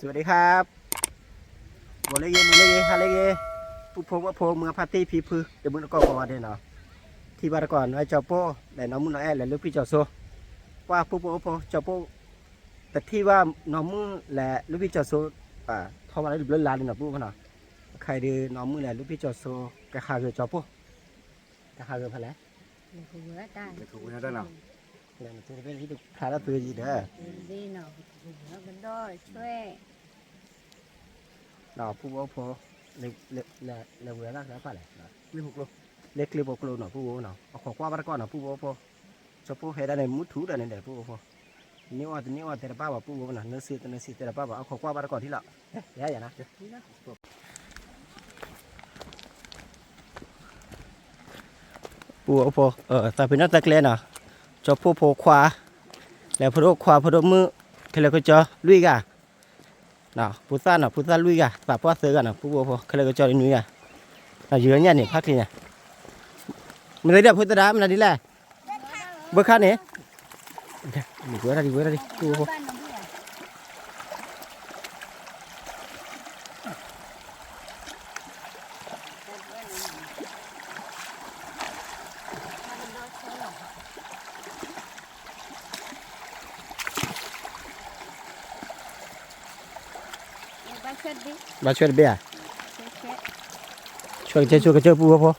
สวัสดีครับ ဂီၤလၢအဂ့ၤ နံၤလၢအဂ့ၤ ဟါလၢအဂ့ၤ ပုၢ်ဖိဝဲၢ်ဖိ မုၢ်အဖါတံၢ်ဖံဖု တမုၢ်တကိးကိးဂၤဒဲးနီၤ, ထံၣ်ဘၣ်တကိး နွဲကၠီၤပိၢ် လဲၤနီၢ်မုၣ်နီၢ်အဲၣ်လဲၤလုၢ်ဖံၣ်ကၠီၤစိ ပှၢ်ပုၢ်ဖိဝဲၢ်ဖိ ကၠီၤပိၢ် တထံၣ်ဘၣ်နီၢ်မုၣ်လဲၤလုၢ်ဖံၣ်ကၠီၤစိ ထီၣ်မးလၢတဘျုးလါလံနီၤ ပုၢ်ဖိနီၤ, အခါအံၤဒုး နီၢ်မုၣ်လဲၤလုၢ်ဖံၣ်ကၠီၤစိ ကဟးဂီၤကၠီၤပိၢ် ကဟးဂီၤဖဲလဲၣ် လဲၤနသုတဘ့ၣ်ဟံၣ်တဖျါထီၣ်သုယံၤဒီး ဒီးပုၢ်ဝဲၢ်ဖိ လဲၤဝဲဒၣ်ဖဲလဲၣ် လၢကျ့ဖိကျိနီၤ ပုၢ်ဝဲၢ်နီၤ အခိးကွၢ်ဘၣ်တကိးနီၤ ပုၢ်ဝဲၢ်ဖိ ကၠီၤပိၢ်ဟဲဒၣ်န့ၣ် မုၢ်ထူၣ်ဒၣ်န့ၣ်ဒီး ပုၢ်ဝဲၢ်ဖိ တန့ၢ်အီၣ်တန့ၢ်အီၣ်တဲတဘၣ်ဘၣ် ပုၢ်ဝဲၢ်နီၤ နၢၤစံတနၢၤစံတဲတဘၣ်ဘၣ် အခိးကွၢ်ဘၣ်တကိးထံလီၤ ယၤယၤနီၤ ပုၢ်ဝဲၢ်ဖိ သးပ့ၤနီၣ်တၢ်ကျဲနီၤ, ကၠီၤဖိဖိခွါ, လဲၤဖိဒိၣ်ခွါဖိဒိၣ်မုၣ်, ခဲလၢာ်ကစၢ်လွံၢ်ဂၤ, ဖိသၣ်နီၤ ဖိသၣ်လွံၢ်ဂၤ, သးပှၢ်သၢဂၤနီၤ ပုၢ်ဝဲၢ်ဖိ ခဲလၢာ်ကစၢ်နွံဂၤ, ယံာ်ညါန့ၣ် ဖးချ့ညါ, မ့ၢ်သဒၣ်ဖိသဒါ မနုၤဒ်လဲၣ်, ဘၣ်ခါန့ၣ် ဝဲဒၣ်ဒံး ဝဲဒၣ်ဒံး ပုၢ်ဝဲၢ်ဖိ ဘၣ်ဆွဲတဘ့ၣ်ဧါ, ဆွဲကစၢၢ် ဆွဲကစၢၢ် ပုၢ်ဝဲၢ်ဖိ,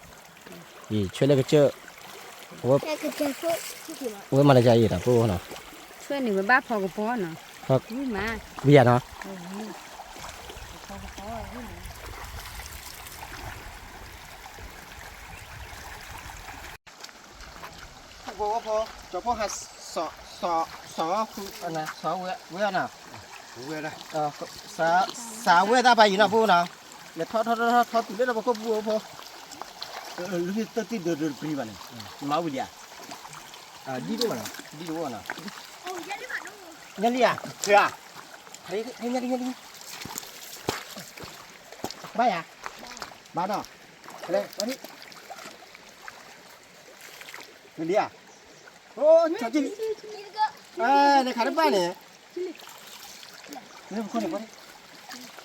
အံၤ ဆွဲလၢကစၢၢ်, ဝဲမၤလၢယၤအံၤဒီး ပုၢ်ဝဲၢ်နီၤ, ဆွဲန့ၣ်ဝဲဘၣ်ဖီကပီၤနီၤ, ဝံၤမး, ဝံၤယၤနီၤ ပုၢ်ဖိဝဲၢ်ဖိ, ကၠီၤဖိဟး စီၤ, စီၤ, စီၤဝဲနီၤ, စးဝဲတၢ်ပာ်ယံၤနီၤ ပုၢ်နီၤ, လဲၤထီၣ်ထီၣ်ထီၣ်ထီၣ်တုၤလၢတၢ်ဖီခိၣ် ပုၢ်ဖိ, လၢသၢတံၢ်ဒၢးဒၢးတပျံၤဘၣ်န့ၣ်, မၤဝံၤဒံးဧါ, ဒ်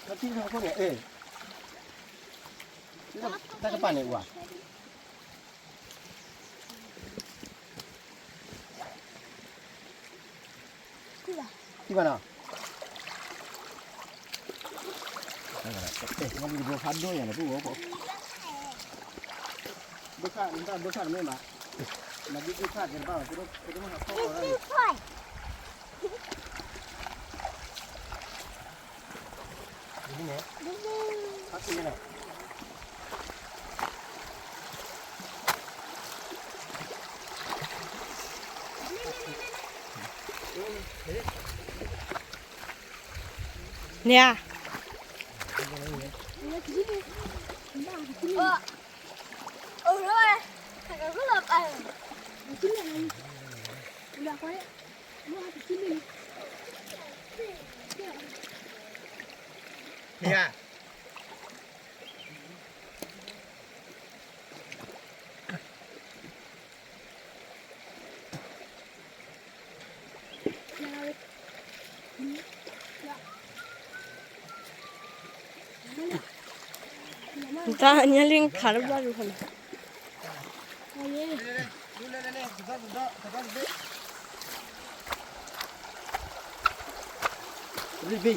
တအိၣ်ဘၣ်နီၤ, ဒ်တအိၣ်ဘၣ်နီၤ, ညါလံဧါ, ညါလံ, ညါလံ, ဘၣ်ယၤ, ဘၣ်နီၤ, လၢ, လံဧါ, အိၣ် နခးတဘၣ်န့ၣ်, လၢခိၣ်န့ၣ်, လၢခိၣ်န့ၣ်, တၢ်တဘၣ်န့ၣ်ဝဲ ထံၣ်ဘၣ်နီၤ, မ့ၢ်ဒိဖးဒိၣ်ညါန့ၣ် ပုၢ်ဖိ, ဒိၣ်ခါ, ဒိၣ်ခါတမ့ၢ်ဘၣ်, မ့ၢ်ဒိၣ်ခါတဲတဘၣ်ဘၣ်, ပတမ့ၢ်ဟးဖီၣ်ဃီၤဒၣ်န့ၣ် ဒ်န့ၣ်, ဖးထံန့ၣ် န့ၣ်ဧါ, န့ၣ်ဧါ တၢ်ညါလံခးတဘၣ်ဒုးခီန့ၣ် တဘ့ၣ်အံၤ,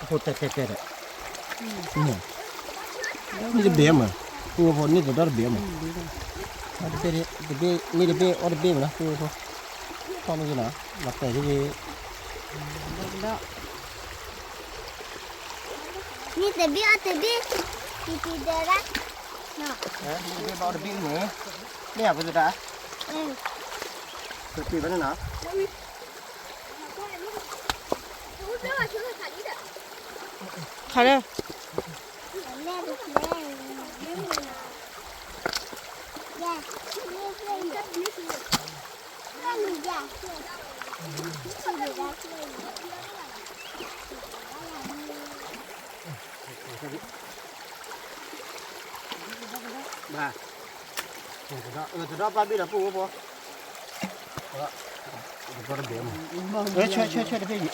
အဃိတဲတဲတဲဒီး, န့ၣ်တဘ့ၣ်မး, ပုၢ်ဖိန့ၣ်တဒီတဘ့ၣ်မး, တဘ့ၣ်, တဘ့ၣ်, န့ၣ်တဘ့ၣ် အီၣ်တဘ့ၣ်မးနီၤ ပုၢ်ဖိ, ထီၣ်မ့ၢ်ဂ့ၤနီၤ, မၤတဲာ်ဂ့ၤဂ့ၤ န့ၣ်တဘ့ၣ်အီၣ်တဘ့ၣ်, တံၤတံၤဒၢဒၣ်, န့ၣ်တဘ့ၣ်ဘၣ်အီၣ်တဘ့ၣ်န့ၣ်, မ့ၢ်ဧါ ဖိသဒါ, တပ့ၤဘၣ်န့ၣ်နီၤ, ခါလၢ ဘၣ်, တဒီပၢ်ဘ့ၣ်ဒီး ပုၢ်ဖိ, တဘ့ၣ်, ဆွဲဆွဲဆွဲတဘ့ၣ်အံၤ,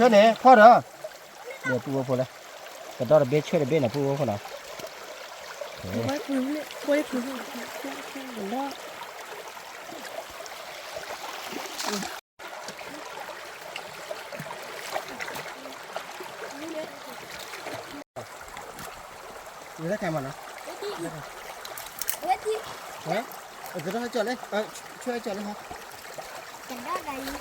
ဆၢန့ၣ် ဖီဒီး ဒီးပုၢ်ဝဲၢ်ဖိလဲၣ်, ကဒီတဘ့ၣ်ဆၢတဘ့ၣ်န့ၣ် ပုၢ်ဝဲၢ်ဖိနီၤ. ဝဲတခါမနီၤ, ဝဲတခါ, ဟဲ, ကဒီကၠီလၢ, ဆၢကၠီလၢဟီ, ဆၢတဘ့ၣ်မး,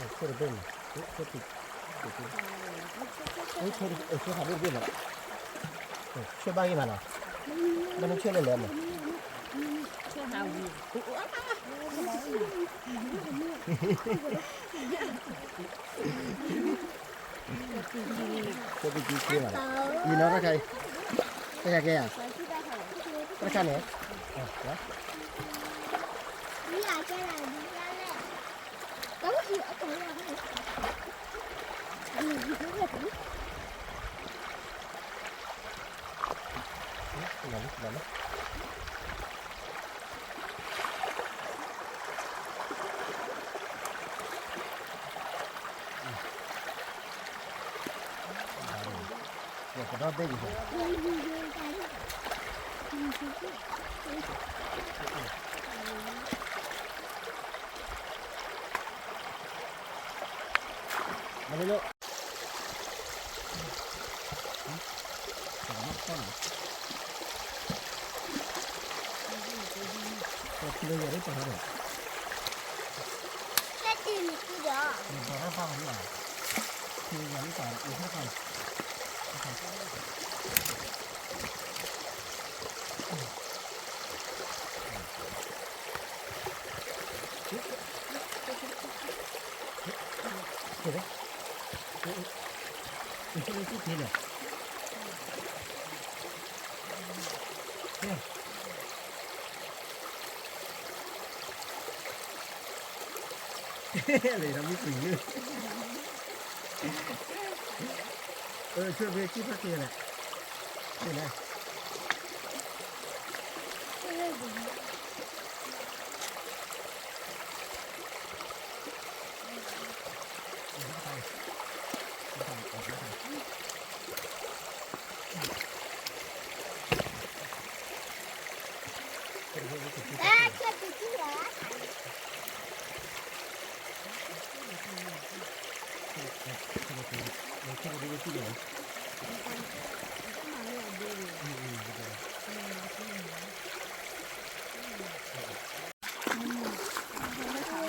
ဆၢတဘ့ၣ်, ဆၢတဘ့ၣ်မး, ဆၢဘၣ်ဂ့ၤမးနီၤ, ဘၣ်နဆၢလၢလဲၣ်မး. ဆၢဟးဝံၤ, ဆၢတကံဆၢမး, အံၤနီၤတခါအံၤ, တခါကဲဧါ, တခါန့ၣ်, လဲၤဒီးမုၢ်ကွံာ်ယုၢ်, ဆၢဖဲကံၢ်ဖးက့ၤလဲၣ်, က့ၤလဲၣ်. ဒ့မနု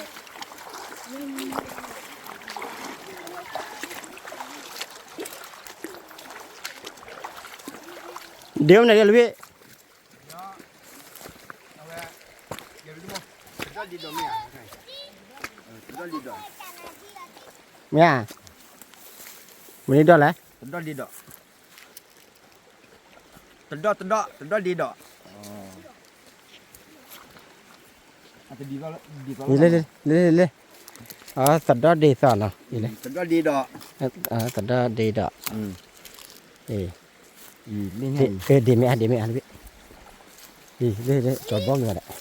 ၤလဲၣ်လၢဘ့ၣ်, မ့ၢ်ဧါ, မနုၤဒိၣ်လဲၣ်, တဒီၣ်ဒ့ဒီး, တဒီၣ်တဒီၣ်တဒီၣ်ဒ့ဒီး, လ့လ့လ့, တဒီၣ်ဒ့သီနီၤ, တဒီၣ်ဒ့ဒီး, တဒီၣ်ဒ့ဒီး, ဒ့မ့ၢ်ဧါ ဒ့မ့ၢ်ဧါတဘ့ၣ်, လ့လ့ ကၠီဘီမ့ၢ်ဝဲဒၣ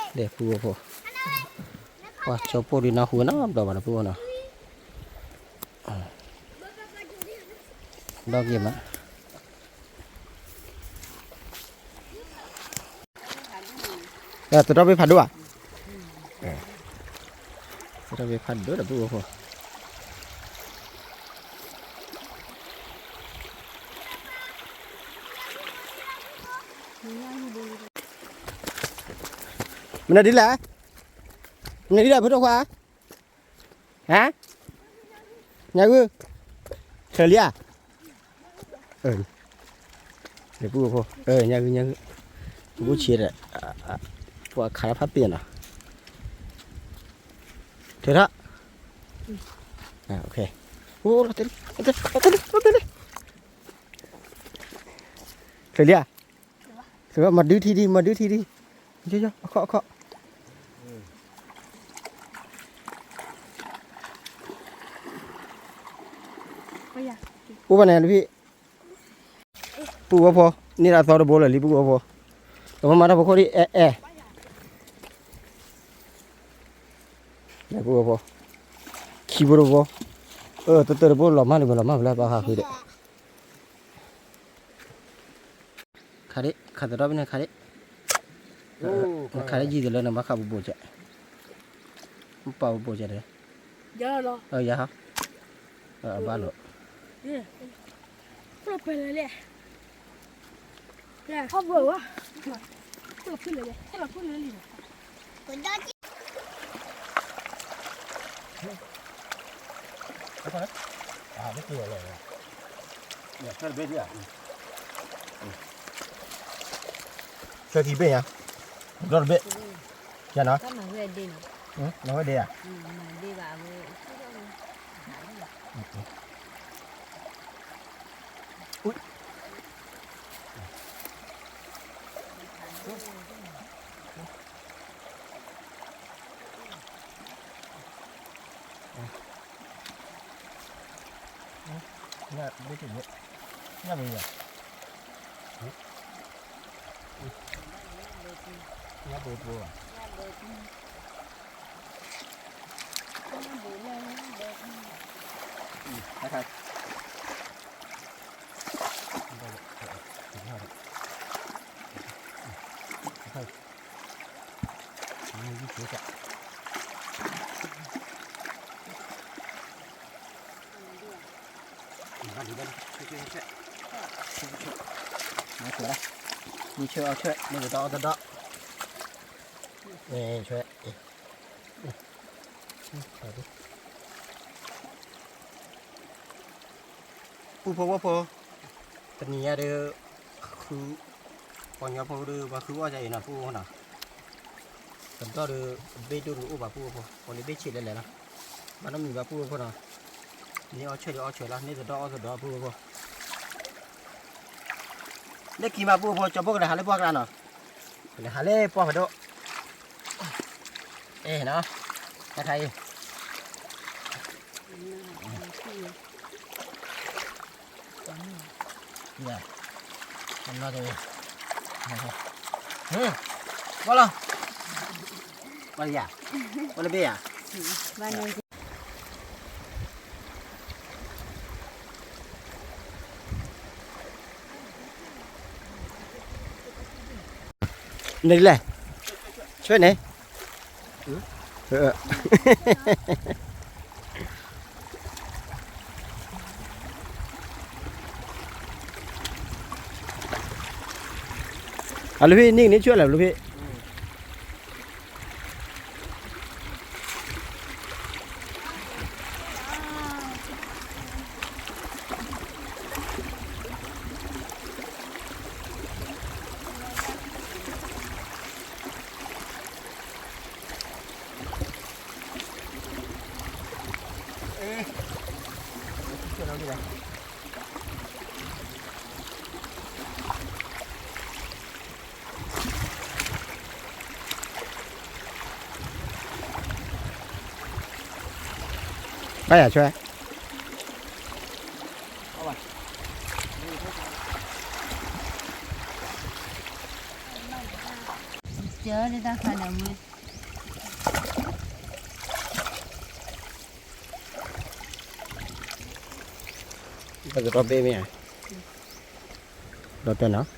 ်, ဒဲပုၢ်ဝဲၢ်ဖိ, ပှၤကၠီပိၢ်ဒုးနၢ်ဟူဝဲနီတဘျီဘၣ်ဒီးပုၢ်ဝဲၢ်နီၤ. ဒီးက့ၤမး, တဒီၣ်ဘ့ၣ်ဖးဒိၣ်ဧါ, တဒီၣ်ဘ့ၣ်ဖးဒိၣ်ဒီးပုၢ်ဝဲၢ်ဖိ, မနုၤဒ်လဲၣ်, မနုၤဒ်လဲၣ် ဖိဒိၣ်ခွါ ဟါ, ညါဂုၢ်, ချၢလံဧါ, ပုၢ်ဖိ, ညါဂုၢ် ညါဂုၢ်, ပူဆံးဒီး, ပှၤခးလၢဖးပ့ၢ်နီၤ, ထုးထီၣ်, အိၣ်လီၤတဲလံ, လီၤတဲလံ, ချၢလံဧါ, မၤဒုထံဒံး မၤဒုထံဒံး, အခီၣ်အခီၣ်, အိၣ်ဘၣ်န့ၣ်လၢဖံ, ပုၢ်ဝဲၢ်ဖိ, န့ၢ်ဒၣ်သီတဘိလၢာ်လံ ပုၢ်ဝဲၢ်ဖိ, ကမၤမၤတၢ်ဖိခိၣ်ဒံး အဲၣ်အဲၣ် ဖိဖိ, ခံဖိတဘိ, အၢ တၢတၢတဘိလီၤမၢ်လံ လီၤမၢ်ဖဲလဲၣ် ဘၣ်ဃးဃုာ်ဒီး ခးဒ့ ခးသဒီဘ့ၣ်န့ၣ်ခးဒ့, ခးဒ့ယံာ်တလၢနဘၣ်ခးပူၤဘိကဲး, ပာ်ပူၤဘိကဲးတဂ့ၤ, ယၤဟီ, အဘၣ်လိာ်, ပှဲၤလဲၣ်လဲၣ်, ဟီဘိဝဲ, ပှဲၤလဲၣ်လဲၣ်, ဆွဲခံဘ့ၣ်ညါ, ဒီတဘ့ၣ်, ယၤနီၤ, နဝဲဒ့ဧါ, ညၣ်ဘ့ၣ်တဘ့ၣ်, ညၣ်ဘ့ၣ်ယၤ, ညၣ်ဘ့ၣ်တဘ့ၣ်ဘၣ်, နံၣ်ဆၢအီၣ်ဆၢ, နံၣ်ဆၢအီၣ်ဆၢ, နံၣ်ဆၢ, ပုၢ်ဖိဝဲၢ်ဖိ, တနံၤညါဒီး ဃု, ပှၤကညီဖိဒီး ပှၤဃုအီၣ်ဒ်အံၤနီၤ ပုၢ်ဖိနီၤ, တဒီဒီး ဘ့ၣ်ဒိၣ်တအိၣ်ဘၣ် ပုၢ်ဖိ, ပှၤန့ၣ်ဘ့ၣ်ဆံးလဲၣ်လဲၣ်လီၤ, ဘၣ်နီတမံၤဘၣ် ပုၢ်ဖိနီၤ, န့ၢ်အီၣ်ဆၢဒီးအီၣ်ဆၢလီၤ န့ၢ်သဒီအီၣ်သဒီ ပုၢ်ဖိ, လၢခံမး ပုၢ်ဖိ ကၠီဘိၣ်ကဒီးဟးလၢပှၢ်ကျါနီၤ, ကဒီးဟးလၢပှၢ်ဖးဒိၣ်, အဲၣ်နီၤ, တခါအံၤ ဘၣ်လီၤ, ဘၣ်ယၤ, ဘၣ်လၢဘ့ၣ်ယၤ, န့ၣ်လဲၣ်, ဆွဲန့ၣ် အလူၤဖဲန့ၣ်န့ၣ် ဆွဲလဲၣ် လူၤဖဲ ဘၣ်ယၤဆွဲ ကၢလၢတၢ်ခါဒီးမ့ၢ် ဘၣ်ကဒီးဘ့ၣ်မ့ၢ်ဧါ, ဒီးတဲနီၤ.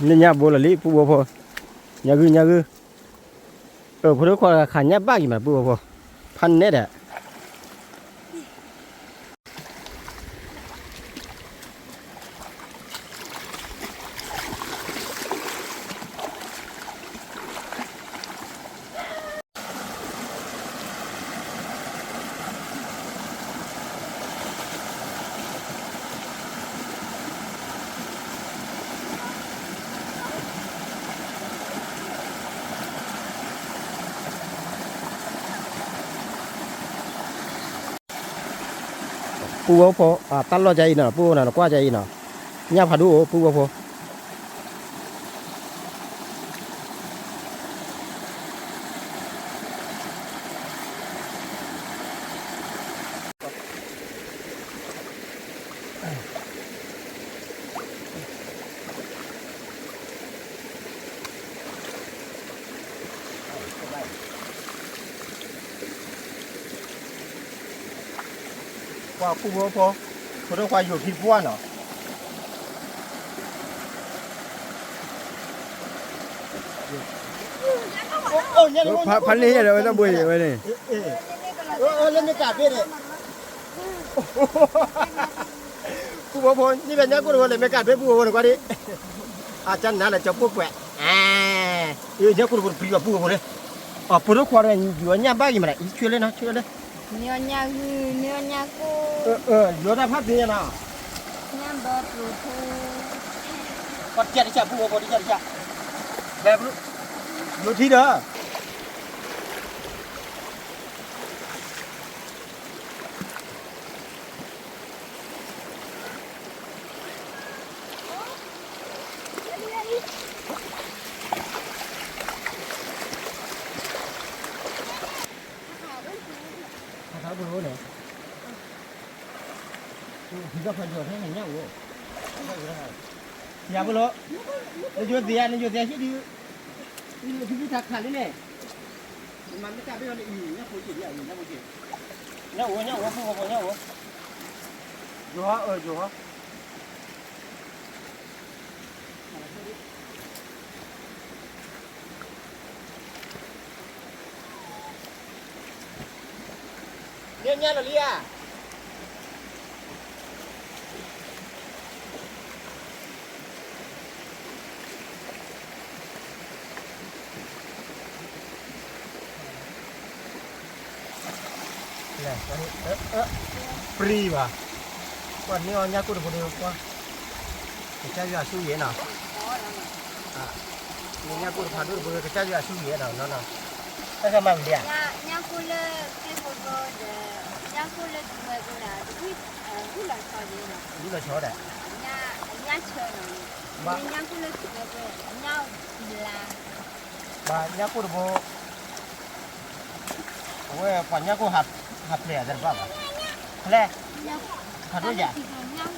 နညၣ်ဘိလီၤလံ ပုၢ်ဝဲၢ်ဖိ, ညါဂုၢ် ညါဂုၢ်, အၢ ဖိဒိၣ်ခွါခးညၣ်ဘၣ်က့ၤမး ပုၢ်ဝဲၢ်ဖိ, ဖးနဲဒၣ် ပုၢ်ဝဲၢ်ဖိ တၢ်လီၢ်ကအံၤနီၤ ပုၢ်ဝဲၢ်နၤ နကွၢ်ကအံၤနီၤ, ညၣ်ဖးဒိၣ်အိၣ် ပုၢ်ဝဲၢ်ဖိ ပှၤပုၢ်ဖိဖိ, ဖိဒိၣ်ခွါယိာ်ထံတပှၢ်နီၤ. ဖးန့ၢ်ယၤဒီးဝဲတၢ်ဘိယံၤဝဲန့ၣ်, လၢမ့ၢ်ကးဘ့ၣ်န့ၣ်, ပုၢ်ဖိဖိ န့ၢ်ဘၣ်ညၣ်ကိၢ်တဘိလၢမ့ၢ်ကးဘ့ၣ် ပုၢ်ဖိဖိန့ၣ်ကွၢ်ဒံး, အကနၤလၢကၠီပိၢ်ကွဲး, ညၣ်ကိၢ်တဘိတပျံၤဘၣ် ပုၢ်ဖိဖိန့ၣ်, အဖိဒိၣ်ခွါဒီး ယူၤအီၤညၣ်ဘၣ်ဂ့ၤမးနီၤ, အံၤဆွဲလၢနီၤ ဆွဲလၢ မ့ၢ်အီၣ်ညၣ်ဂုၢ် မ့ၢ်အီၣ်ညၣ်ကိၢ်, ယိၤတၢ်ဖးသ့နီၤ, ညၣ်ဘီပျိၤဖိ, ပှၤတကးတကး ပုၢ်ဖိဖိ တကးတကး, ယိၤထံဒီး ဖးထီဘိန့ၣ်, ဖံကဖးယိာ်ထဲန့ၣ်ညၣ်အိၣ်, ယၤဖိလီၤ, နယိၤသ့ဧါ နယိၤသ့ဟံၣ်ဒုး, ဖံဖံတၢ်ခးလံန့ၣ်, မ့ၢ်မ့ၢ်တၢ်ဘ့ၣ်အီၤန့ၣ်အံၤ ညၣ်ဖိက့ၤဒံး ညၣ်ဖိက့ၤ, ညၣ်အိၣ် ညၣ်အိၣ် ပုၢ်ဖိဖိ ညၣ်အိၣ်, ယိၤဟီ အၢ ယိၤဟီ မ့ၢ်ညၣ်လီၤလံဧါ. ပြံဘၣ်, ကွၢ်န့ၢ်အီၤညၣ်ကိၢ်တဘိဒီးကွၢ်, ကစၢ်ယွၤဆူယံၤနီၤ, န့ၢ်ညၣ်ကိၢ်တဖးဒိၣ်တဘိဒီး ကစၢ်ယွၤဆူယံၤနီၤ, နီၤနီၤ, တၢ်ကမၤဝံၤလံဧါ, ညၣ်ကိၢ်လၢကျဲဖိဖိဒီး ညၣ်ကိၢ်လၢကျဲဖိဒီး ဝံၣ်လီၤဆီဒီး, ဝံၣ်လီၤဆီဒီး, ညၣ်ဆၢနီၤ, ညၣ်ကိၢ်လၢကျဲဖိ, ညၣ်ဘျါ ဘၣ်ညၣ်ကိၢ်တဘိ, အဝဲပှၤညၣ်ကိၢ်ဟးဖျဲးအသးတဘၣ်ဘၣ်, ဖဲလဲၣ်, ဖးဒိၣ်ယၤ, ဖးဒိၣ်ယၤ,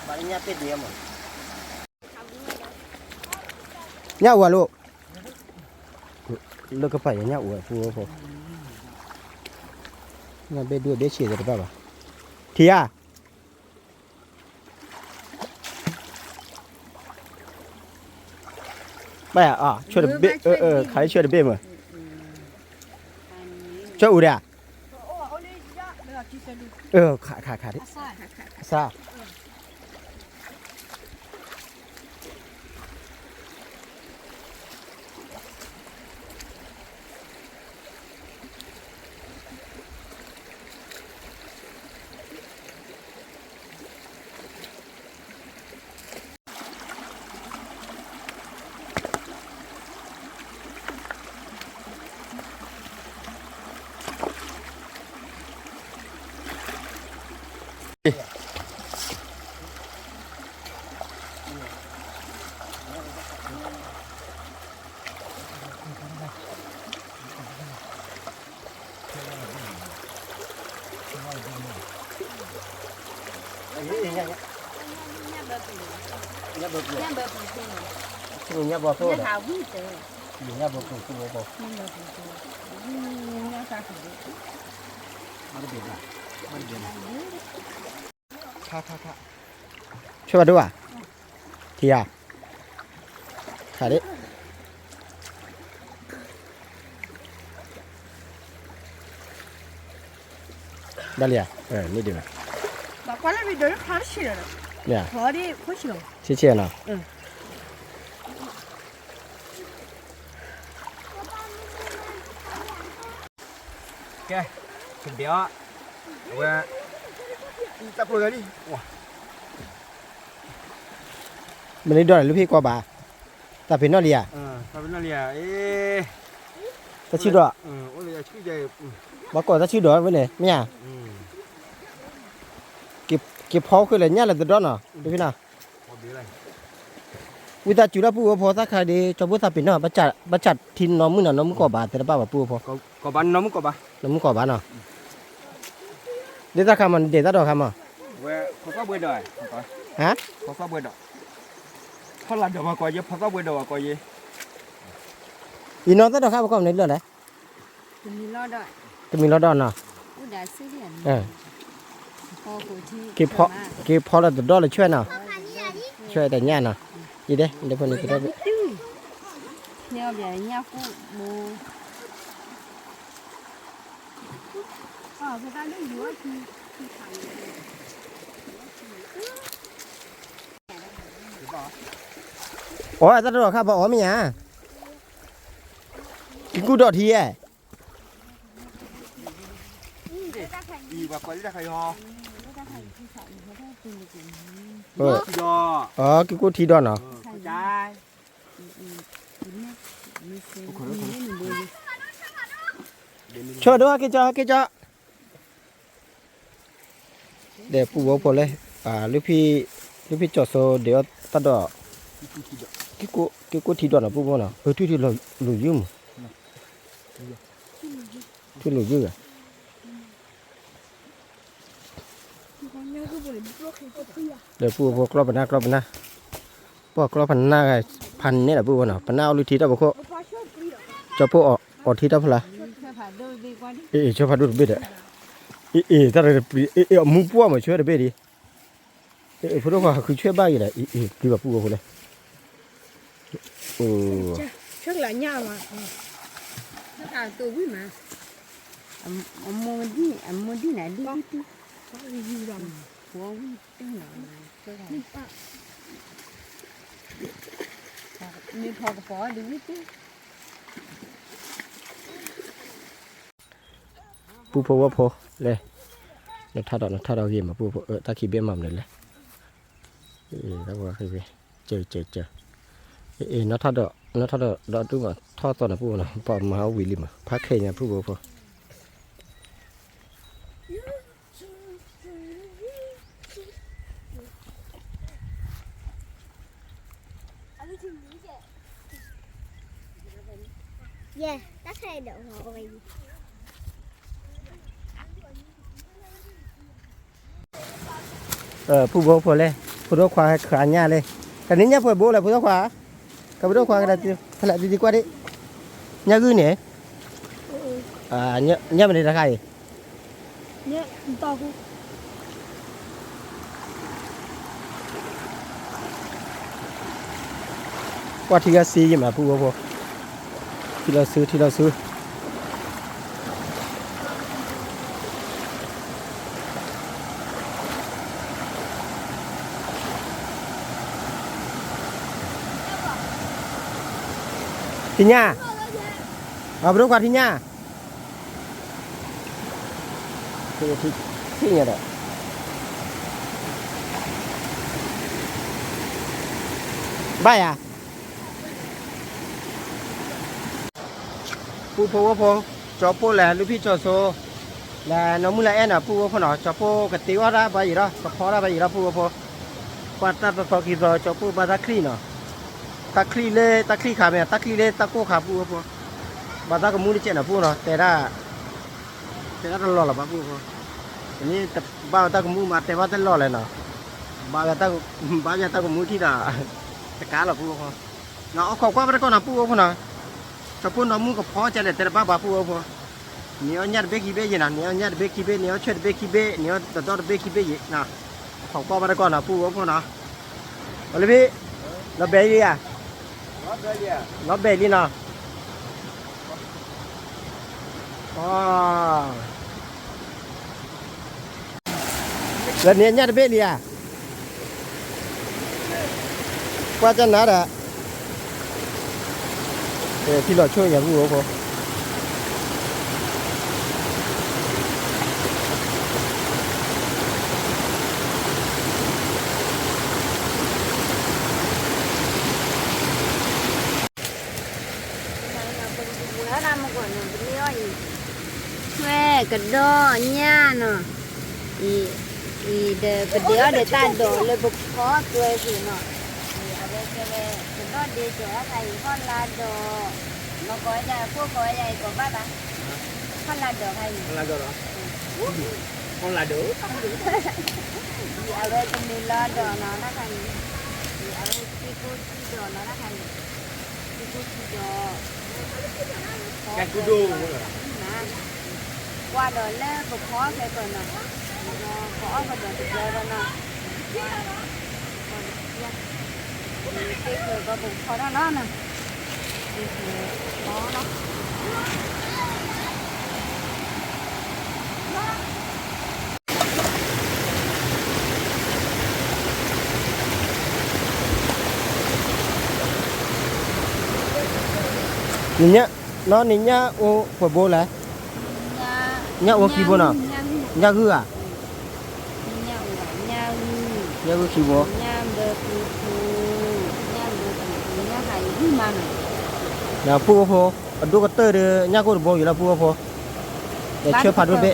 ဘၣ်လၢညၣ်ပဲၣ်ဒ့မး ညၣ်အိၣ်ဧါလိၣ်, လၢကပၤယညၣ်အိၣ်ဝဲဖိ, ညၣ်ဘ့ၣ်ဒိၣ်ဘ့ၣ်ဆံးသ့ၣ်တဘၣ်ဘၣ်, ထံဧါ, ဘၣ်ယၤအီၤ, ဆွဲတဘ့ၣ်, ခးလၢဆွဲတဘ့ၣ်မး, ဆွဲအိၣ်ဒၣ်, ခးခးခးဒၣ်, အစါ ညၣ်ဘီဖိ, ညၣ်ဘီဖိ, ဆွဲဘၣ်ဒိၣ်ဧါ, ထံဧါ, ခးဒၣ် ဘၣ်လံဧါ, န့ၣ်ဒ်မး, ဆ့ဆ့နီၤ, ကဲ, ကဒဲးအီၤ, အဝဲ, မ့ၢ်လၢဒီးလၢဖဲကီၢ်ဘၣ်, တၢ်ဖံးနီၣ်လံဧါ, တၢ်ဆံဒီး, ဘၣ်ကိးတၢ်ဆံဒီးဝဲန့ၣ် မ့ၢ်ဧါ, က့ၤဖီဃုာ်လၢညၣ်လၢတဒီနီၤ လၢဖဲနီၤ ဝံသးစူၤလၢပုၢ်ဝဲၢ်ဖိသၣ်ခါဒီး ကၠီဖိသးပ့ၤနီၣ် ဘၣ်စးထံနီမုၣ်နီၤ နီမုၣ်ကီၢ်ဘၣ် တဲတဘၣ်ဘၣ်ပုၢ်ဝဲၢ်ဖိ, နီမုၣ်ကီၢ်ဘၣ်နီၤ, ဒ်တၢ်ခါမး နဒဲးတၢ်ဒီးခါမး, ဟါ, ဖီသီၣ်ဘှဲဒီး, ယနီၢ်သၢဒီးခါပကီၢ်မ့ၢ်လၢလဲၣ်, တမံၤလီၤဒီးနီၤ, က့ၤဖီလၢတဒီလၢဆွဲနီၤ, ဆွဲတညၣ်နီၤ, ယဒဲး ဒဲးဖိန့ၣ်ကဒီး, အီၣ်တၢ်တဒီးခါပအီၣ်မ့ၢ်ဧါ, ကံကူၣ်ဒီးထံဧါ, ကံကူၣ်ထံဒီးနီၤ, ဆၢဒိၣ်ဟဲက့ၤကၠီ ဟဲက့ၤကၠီ ဒီးပုၢ်ဝဲၢ်ဖိလဲၣ်, လၢဖံကၠီၤစိဒဲးအီၣ်တၢ်ဒီး, က့ၤကိၣ်ထံဒီးနီၤ ပုၢ်ဖိနီၤ အၢ ထွံၣ်ထွံၣ်လိာ်ယုၢ်မး, ထွံၣ်လိာ်ယုၢ်ဂၤ ဒီးပုၢ်ဖိကျီၢ်ပနၢ်ကျီၢ်ပနၢ်, ပှၤကျီၢ်ပနၢ်ဂၤ ဖးနဲၣ်လီၤပုၢ်ဖိနီၤ ပနၢ်အီၣ်လုၢ်ထံတၢ်ဖီခိၣ်, ကၠီဖိအီၣ်ထံတၢ်ဖီလာ်, အ့ၣ် ဆၢဖးဒိၣ်တဘ့ၣ်ဒီး, အ့ၣ် အ့ၣ် တၢ်တပျံၤ အ့ၣ် အ့ၣ် အမူပှၢ်မး ဆၢတဘ့ၣ်ဒံး, အ့ၣ် ဖိဒိၣ်ခွါဃုဆၢဘၣ်ယံၤဒီး အ့ၣ် အ့ၣ် ပျံၤဘၣ်ပုၢ်ဖိလဲၣ်, ဆၢကလးညၣ်မး, အမိၢ်ဒံၣ် အမိၢ်ဒံၣ်နၤဒံၣ်ဒံၣ်, ဝံၤတၢ်နီၤ, မ့ၢ်ဖီကပီၤဒံၣ်ဝံၤတၢ် ပုၢ်ဖိဝဲၢ်ဖိလဲၣ်, နထါဒီးနထါဒီးဂ့ၤမး ပုၢ်ဖိ တၢ်ခံဘ့ၣ်မၤမနုၤလဲၣ်, တၢ်ဝဲခံဘ့ၣ်, ကၢကၢကၢ, အ့ၣ် နထါဒီး နထါဒီး ဒီးဒူၣ်မး ထီၣ်သီနပုၢ်ဖိနီၤ ပှၤမၤအီၣ်ဝံၤလံမး ဖးခဲညါပုၢ်ဖိဖိ ပုၢ်ဖိဖိလဲၣ်, ဖိဒိၣ်ခွါခါညါလဲၣ်, တနံၤညၣ်ပှဲၤဘိလဲၣ် ဖိဒိၣ်ခွါ, ကဖိဒိၣ်ခွါကဖဲလဲၣ် ဒ်ဒ်ကွၢ်ဒံး, ညၣ်ဂုၢ်န့ၣ်, ညၣ်မနုၤတခါအံၤ ကွၢ်ထံဂၤစ့ယံၤမး ပုၢ်ဖိဖိ, ထံလီၤဆူ ထံလီၤဆူ, ထံၣ်ညၣ်, အဖိဒိၣ်ခွါ ထံၣ်ညၣ်, ထံၣ်ညၣ်ဒီး ဘၣ်ယၤ ပုၢ်ဖိဝဲၢ်ဖိ, ကၠီဖိလဲၤလုၢ်ဖံၣ်ကၠီၤစိ, လဲၤနီၢ်မုၢ်လၢအဲၣ်နီၤ ပုၢ်ဝဲၢ်ဖိနီၤ, ကၠီဖိကတ့အီၣ်ဒၣ်ဘၣ်ယံၤဒီး ကဖီဒၣ်ဘၣ်ယံၤဒီး ပုၢ်ဝဲၢ်ဖိ, ပှၤတၢ်သီသီခံသီ ကၠီဖိဘၣ်တၢ်ချံၣ်နီၤ, တၢ်ချံၣ်လၢတၢ်ချံၣ်ခါမ့ၢ် တၢ်ချံၣ်လၢတၢ်ကိၢ်ခါ ပုၢ်ဝဲၢ်ဖိ, ဘၣ်တၢ်ကမူတကဲးနီၤ ပုၢ်ဖိနီၤ, တဲဒၣ် တဲဒၣ်တလီၢ်လၢၤဘၣ် ပုၢ်ဖိ, တမ့ၢ်ဘၣ်ဝဲတၢ်ကမူမး တဲဘၣ်တလီၢ်လဲၣ်နီၤ, ဘၣ်ယၤတၢ်ကမူထံၣ်ဒီး တကးလီၤ ပုၢ်ဖိ, နအီၣ်ခိးကွၢ်ဘၣ်တကီၢ်နီၤ ပုၢ်ဖိနီၤ, ကၠီဖိနီၢ်မုၢ်ကဖီကလဲၣ် တဲတဘၣ်ဘၣ် ပုၢ်ဖိ, နအီၣ်ညၣ်တဘ့ၣ်ခံဘ့ၣ်ယံၤနီၤ, နအီၣ်ညၣ်တဘ့ၣ်ခံဘ့ၣ် နအီၣ်ဆွဲၣ်တဘ့ၣ်ခံဘ့ၣ် နအီၣ်တဒီတဘ့ၣ်ခံဘ့ၣ်ယံၤနီၤ, ခိးကွၢ်ဘၣ်တကီၢ်နီၤ ပုၢ်ဖိနီၤ, အလၢဖံ လီၤဘဲလံဧါ, လီၤဘဲလံနီၤ လၢန့ၣ်ညၣ်တဘ့ၣ်လံဧါ, ကွၢ်ကနၤဒီး, ထံလီၤဆိၣ်ညါ ပုၢ်ဖိဖိ လၢ ကဒီးညၣ်နီၤ, အံၤဒီးပဒ့အီၣ်ဒီးတၢ်ဒိးလၢပဖီသွဲသ့ၣ်နီၤ, အဝဲကဲဝဲ ကဒီးဒ့ဒိးတၢ်ခါအံၤ ဟီၣ်လါဒိး, မကိးယၤ ကိးကိးယၤအံၤကိးဘၣ်ဘၣ်, ဟီၣ်လါဒိးခါအံၤ, ဟီၣ်လါဒိး, အဝဲတမ့ၢ်လီၤဒိးနီၤတၢ်ခါအံၤ, အဝဲသံကိၢ်သံဒိးနီၤတၢ်ခါအံၤ, သံကိၢ်သံဒိး ကဲကူဒိၣ် ကွၢ်ဒီးလၢပဖီအီၣ်ဖဲကီးနီၤ, ပအီၣ်ကဒီးတဘျီဒီးနီၤ, သ့ဃၢၤကီးပဖီထီၣ်လီၤနီၤ, သ့ဃၢၤဖီလီၤ. နညၣ်, နီၢ်နညၣ်အိၣ်ပှဲၤဘိလဲၣ်, ညၣ်အိၣ်ခံဘိနီၤ, ညၣ်ဂုၢ်ဧါ, ညၣ်ဂုၢ်ခံဘိ, ဒီးပုၢ်အိၣ်ဖိ, အဒိၣ်ကတၢၢ်ဒီး ညၣ်ကိၢ်တဘိယူၤလီၤပုၢ်အိၣ်ဖိ, ဒီးဆၢဖးဒိၣ်ဘ့ၣ်,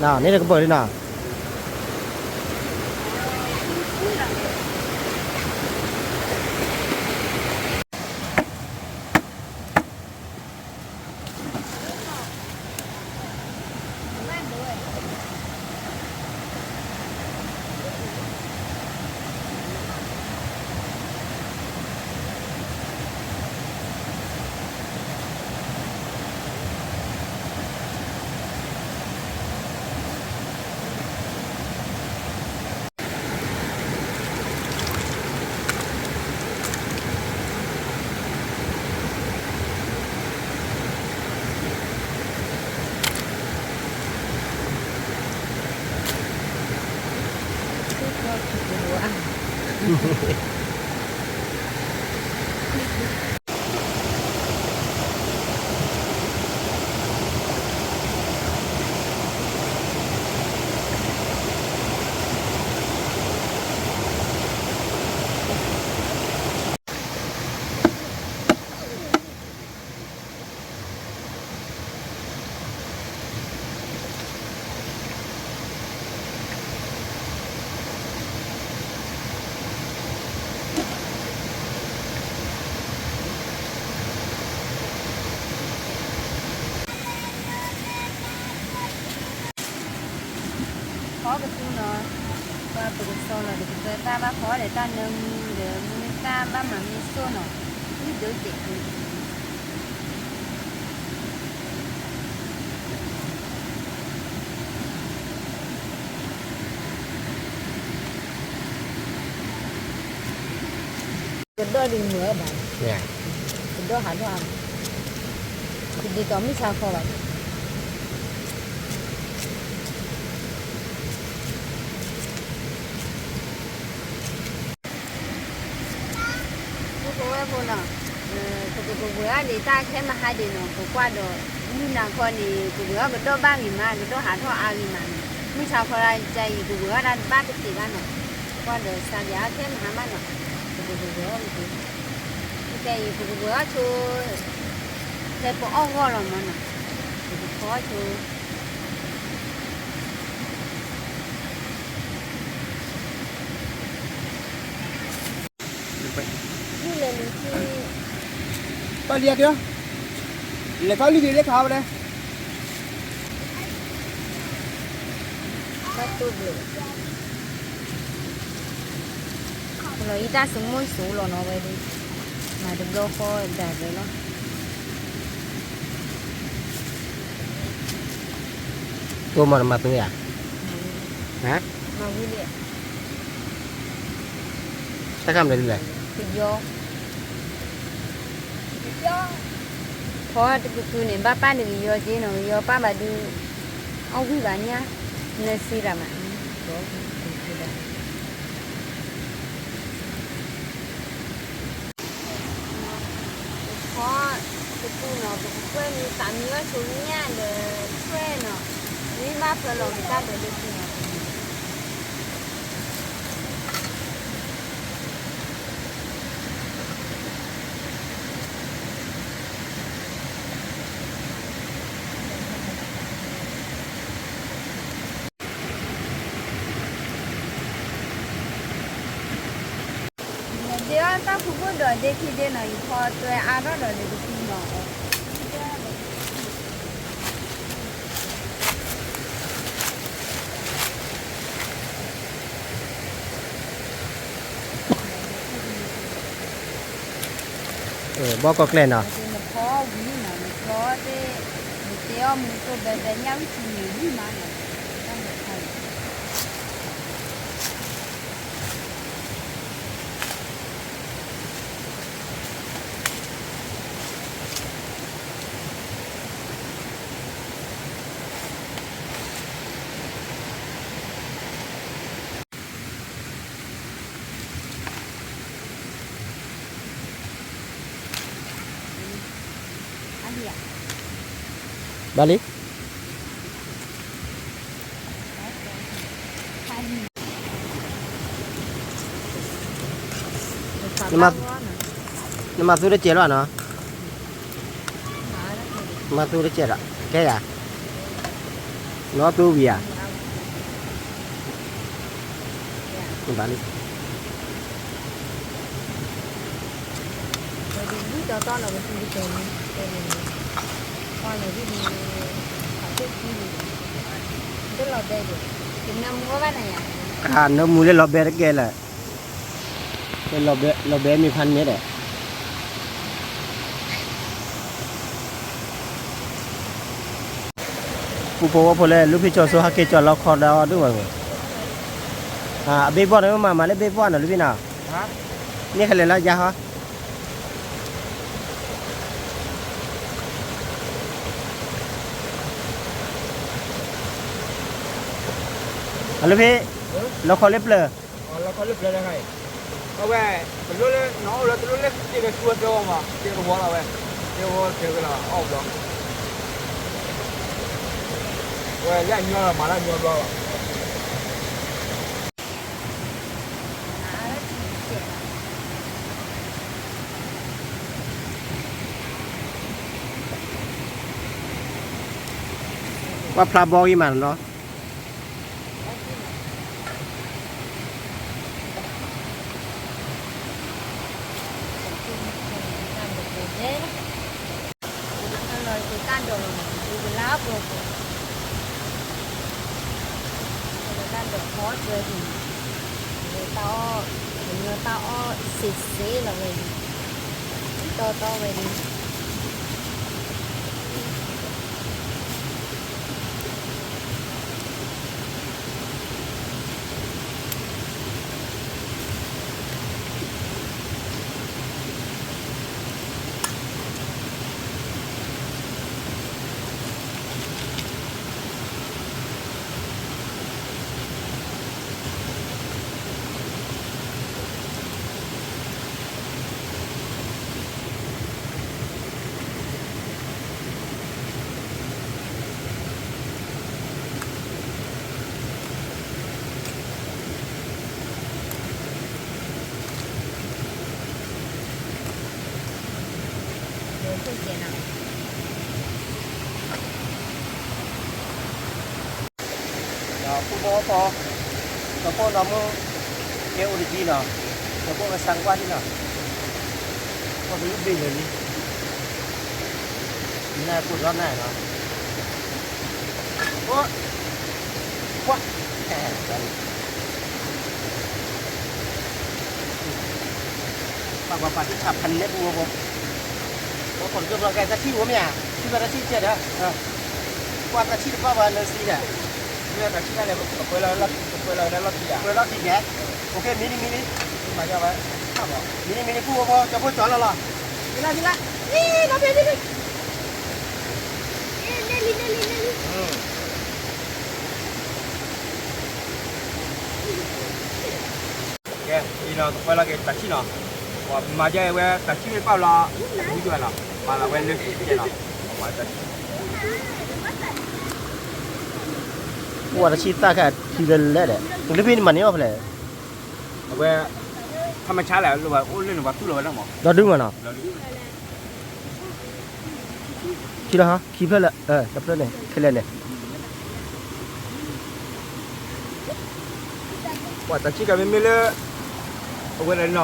န့ၣ်တကပၢၤလံနီၤ. ဖီကသူနီၤ, ပှၤပကစီလီၤဒီး ကသၢသၣ်ဘၣ်ဖီဒီးတၢ်နၢမူဒီး မူတၢ်ဘၣ်မၤမ့ၢ်စိၣ်နီၤ, မုၢ်ဒိၣ်စဲးဖိ ကဒီးဒ်မုာ်ဘၣ်, ကဒီးဟးထီၣ်အါ, တဒ်သိးမုၢ်ဆါခီဘၣ်. ပုၢ်ဖိဝဲၢ်ဖိနီၤ, ပကကဝဲၤအီၣ်ဒံးတၢ်ခဲမဟါဒံးနီၤ, ပကွၢ်ဒီး မုၢ်နၤခီန့ၣ် ကဝဲၤအီၣ်ကဒီးဘၣ်ဂ့ၤမး, ကဒီးဟးထီၣ်အါဂ့ၤမးန့ၣ်, မုၢ်ဆါခီတၢ်အံၤ ကဝဲၤအီၣ်တၢ်တဘၣ်တသ့ဘၣ်နီၤ, ကွၢ်ဒီးစါဘၣ်အါခဲမဟါဘၣ်နီၤ, ပကကဝဲၤအီၣ်က့ၤ, ခဲအံၤ ပကကဝဲၤအီၣ်ဆိ ဖဲပအီၣ်ဂီၢ်လီၤမးနီၤ, ပကဖီအီၣ်ဆိ လဲၤလံ, လဲၤထီၣ်လံက့ၤလၢခါဝဲလဲၣ်, ဘၣ်တိၢ်ဘျဲး, လီၤအံၤတၢ်စမိၣ်စိလီၤနီၤဝဲဒၣ်, မၤတဘျီဃီဒၣ်ဝဲလီၤ. တိၢ်မၤတမၤသုဧါ, မၤဝံၤလံ, တၢ်ခါမလဲၣ်ဒ်လဲၣ်, ကယီ ဖီတကသူန့ၣ် ဘၣ်ပၢ်န့ၣ်ကယီက့နီၤ, ကယီပၢ်ဘၣ်ဒုး အီၣ်ဝံၣ်ဘၣ်ညါ, နၢစ့ရၤမး, ပဖီတကသူနီၤ, ပကကွဲၢ်မံသးမံအီၣ်ဆိညၣ်ဒီးဆွဲနီၤ, မ့ၢ်ဘၣ်ဖၢလီၤက့ၤတၢ်ဒီးလၢခံနီၤ. တၢ်ဖူခိၣ်ဒီးဒ့ခံဒ့နီၤ ယဖီတွဲအါထီၣ်ဒီးဒ့ကသံနီၤ. ဘီကီၢ်ကျဲနီၤ. နဖီဝံၤနီၤ နဖီသ့ၣ် နတဲအီၣ်မူသိဘဲဘဲညၣ်ဝံၣ်ထံန့ၣ်ဝံၣ်မးနီၤ. တၢ်နဖီ ဘၣ်လံ. နမၤသူတစဲးလီၤနီၤ. မၤသူတစဲးလီၤ ကဲယၤ နီၢ်သူဝံၤဧါ. ဘၣ်လံ. နၢမူလၢလီၤဘဲတကဲလၢာ်. လီၤဘဲမ့ၢ်ဖးန့ၣ်ဒီး ပူဖိဝဲဖိလၢ လူၢ်ဖံးကၠီၤစိဟဲက့ၤကၠီၤလီခီဒီး ဒိၣ်ဝဲ, အဘ့ၣ်ဘီၣ်န့ၣ် မၤမၤလၢဘ့ၣ်ဘီၣ်နီၤ လူၢ်ဖံးနီၤ, န့ၢ်ခဲလၢာ်လၢယါဟီ. အလူၢ်ဖံး, လီခီလၢပျၢၤ, လီခီလၢပျၢၤလၢခါအံၤ, အဝဲ, တလိၣ်လၢ နအီၣ်လၢတလိၣ်လၢတ့ၢ်လၢဆူဝဲသၢဝီမး, တ့ၢ်တဝီလီၤဝဲ, တ့ၢ်ဝီတ့ၢ်ဝဲလီၤ အီၣ်ဘျီ, ဝဲလၢအညီလီၤ မၤလၢအညီဘျီလီၤ. ပှၤဖျါဘီဂ့ၤမးနီၤ. တၢ်ဒိးလီၤ, တၢ်ဒိးလီၤ, တၢ်ဒိးဖီတၢ်ဒိး, တၢ်အီၣ်, တၢ်အီၣ်စ့စ့လီၤဝဲအံၤ, တီတီဝဲအံၤ. ဒီးဖိမီဖိ, ဒီးဖိနီၢ်မူ, ကဲအိၣ်တကံနီၤ, ဒီးဖိကစၢ်ကဝါဒ်နီၤ, ပှၤကလုာ်ဘ့ၣ်လၢာ်လံ, နၢ်ပှၤဒီးနၢ်နီၤ, ပှၤ, ပှၤ, ပှၤပှၤပှၤတၢ်ဆါဖးန့ၣ်ပူၤဝဲဖိ, ပှၤကိးတကၢၢ်ဘျီကဲတၢ်ထံၣ်ဝဲမ့ၢ်ဧါ, ထံၣ်ဝဲတၢ်ထံၣ်ကဲဒီး, ပှၤတၢ်ထံၣ်တဘၣ်ဘၣ်လၢစံဒီး, မ့ၢ်တၢ်ထံၣ်တၢ်န့ၣ် ပှဲၤလီၤ, ပှဲၤလီၤလၢလီၢ်ခံဧါ, ပှဲၤလီၢ်ခံကဲ, အိၣ်ကဲ မံလံမံလံ, မံလံမံလံ ပူၤဝဲဖိ ကၠီဖိကၠီလီၤလီၤ, မံလံမံလံ, လီၤဖဲလံလံ, နဲလံနဲလံနဲလံ. ကဲ, အံၤနီၤ ကပှဲလီၤက့ၤတၢ်ဆံၣ်နီၤ, ပှၤမၤဒ်အံၤဝဲတၢ်ဆံၣ်မ့ၢ်ပာ်လီၤ, မုၢ်ယွၤနီၤ, ပာ်လီၤဝဲလၢခံကဲနီၤ, ပှၤတၢ်ဆံၣ်, ပှၤတၢ်ဆံၣ်သၣ်ခါထံလၢလဲၣ်ဒီး လၢဖဲန့ၣ်မၤန့ၢ်အီၣ်ဖဲလဲၣ်, အဝဲ, ထမဆါလဲၣ် လၢပှၤအိၣ်လၢန့ၣ် ပှၤသူၣ်လီၤဝဲလၢမး, ဒီဒုမးနီၤ. ခံလီၤဟါ, ခံဖျၢၣ်လၢ, တဖျၢၣ်န့ၣ် ခဲလၢာ်န့ၣ်, ပှၤတၢ်ဆံၣ်ကမ့ၢ်မ့ၢ်လၢ, အဝဲဒၣ်နီၤ,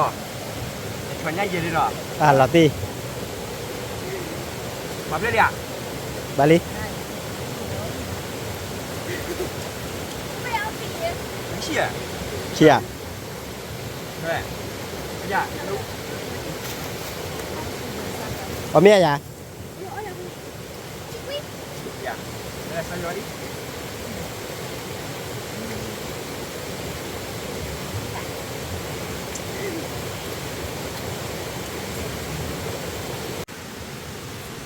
ညါယဲလံနီၤ, အလီၤတံၢ်, ပှၤဖျဲၣ်လံဧါ, ဘၣ်လံ, ဆံဧါ, ဆံဧါ, ပှၤမ့ၢ်ဧါယၤ ပု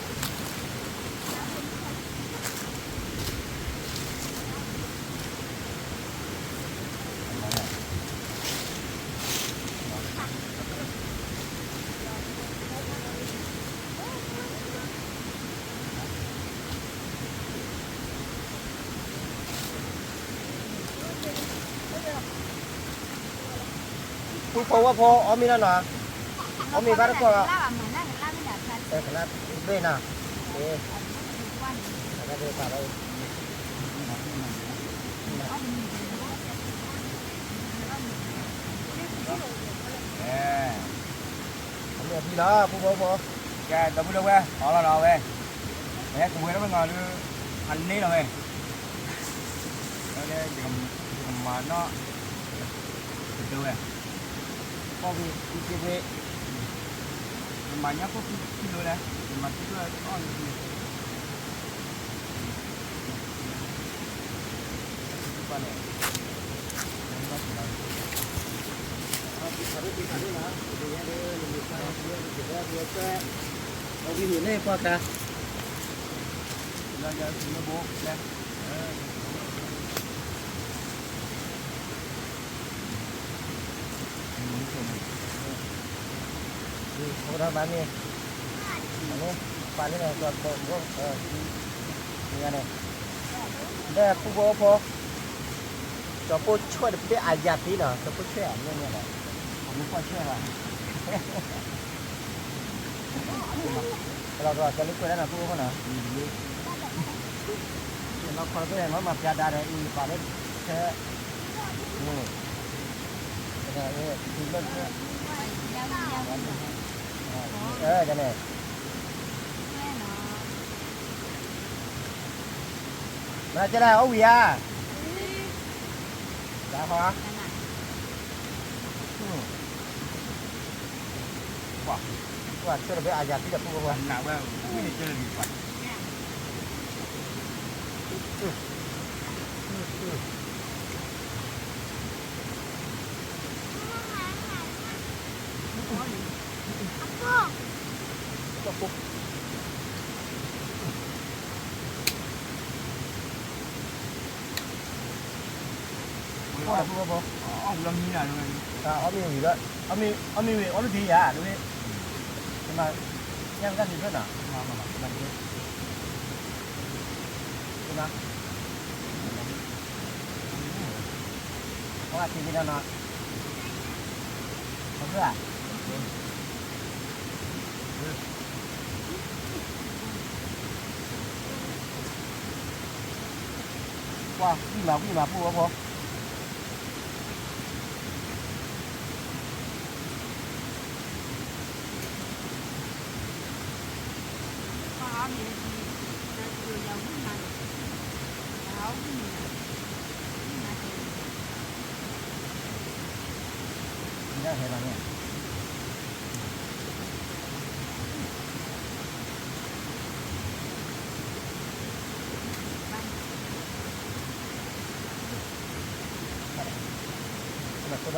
ၢ်ဖိဝဲၢ်ဖိ အီၣ်မ့ၤလီၤနီၤ, အီၣ်မ့ၤဘၣ်တကီၢ်လီၤ, ကလၢဘ့ၣ်နီၤ, ကလၢဘ့ၣ်ပာ်လီၤ, အီၣ်မ့ၤအဖံလီၤ ပုၢ်ဖိဝဲၢ်ဖိ, ကဲ ဒီပုၢ်ဒီဝဲၢ် အီၣ်လီၤနီၤဝဲ, မ့ၢ်ကဝဲၤလၢဝဲငီၤဒုး အန့ၣ်လီၤဝဲ ယကမၤနီၣ်, ကဒိဝဲ, ကီၢ်ဝံၤ ယက့ၤဝဲ, ယမၤညါခိၣ်ခံလီၤလဲၣ်, ယမၤခံလီၤအီၣ်န့ၣ်, အဝံၤန့ၣ်ကွၢ်ခါ, လၢယၤသုးမ့ၢ်ဘိလဲၣ်, အဝဲဒၣ်မၤန့ၢ်, မၤန့ၢ်, ပာ်လၢန့ၣ် ကဘိ, န့ၣ်, ဒီပုၢ်ဖိဝဲၢ်ဖိ, စီၤပိၢ်ဆွဲၣ်တဘ့ၣ်အယၤသံနီၤ, စီၤပိၢ်ဆွဲၣ်ဧါ, မ့ၢ်န့ၣ်လီၤ, အမ့ၢ်ကွၢ်ဆွဲၣ်ဘၣ် ကလီၤကလီၤ ကဲလၢကွဲးဒၣ်နီၤ ပုၢ်ဖိနီၤ, လီၤခီဖျိမၤမၤပျါဒါဒီး အံၤပာ်လၢထဲ, န့ၣ်, ဒ်န့ၣ်, မၤကဲလၢအီၣ်ဝံၤဧါ, ဒါဟီ ကွၢ်, ကွၢ်ဆၢတဘ့ၣ်အယၤသံဒီးပုၢ်ဖိဝဲၢ်, အီၣ်မ့ၤဝံၤလီၤ, အီၣ်မ့ၤဝံၤအီၣ်လၢဒ့ယၤ, တမ့ၢ်, ညၣ်ကတၢၢ်န့ၣ်ဖျၢၣ်နီၤ, အီၣ်က့ၤက့ၤနီၤနီၤ, အဖျၢၣ်ဧါ, ကွၢ်ဝံၣ်မးဝံၣ်မး ပုၢ်ဖိဖိ,